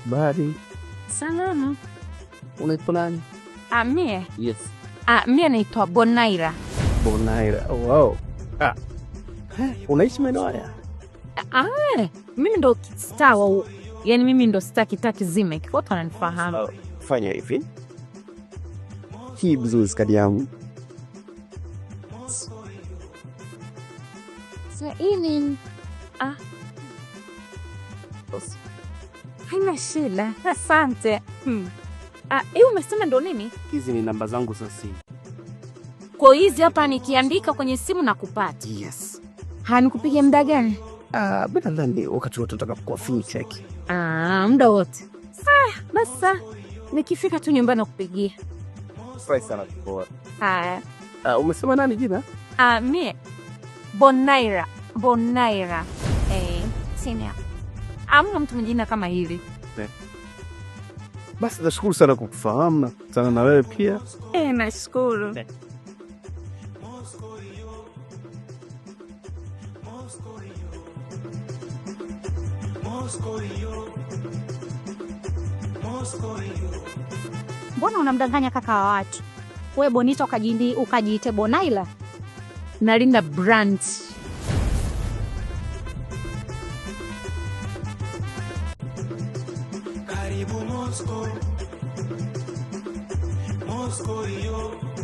Bari. Salama. Unaitwa nani? Ah, mie? Yes. Ah, mie naitwa Bonaira. Bonaira. Wow. Ah. Unaishi maeneo haya? Ah, mimi ndo star wa, yani mimi ndo star kitaki zime. Watu wananifahamu. Oh, fanya hivi. Hii business card yangu. Sasa hii ah. Haina shida. Asante. Ah, hii umesema ndo nini? Hizi ni namba zangu za simu. Kwa hizi hapa nikiandika kwenye simu na kupata. Yes. Hanikupigia muda gani? Ah, bila nadhani wakati wote utakapokuwa free check. Ah, muda wote. Sawa, basi nikifika tu nyumbani nakupigia. Furahi sana kukuona. Haya. Ah, umesema nani jina? Ah, mie Bonaira. Bonaira. Eh, sina. Hamna mtu mwingine kama hili. Basi nashukuru sana kukufahamu na kukutana na wewe pia. Eh, nashukuru. Mbona unamdanganya kaka wa watu? We Bonita ukajiite Bonaila? Nalinda brand. Karibu Moscow. Moscow yo.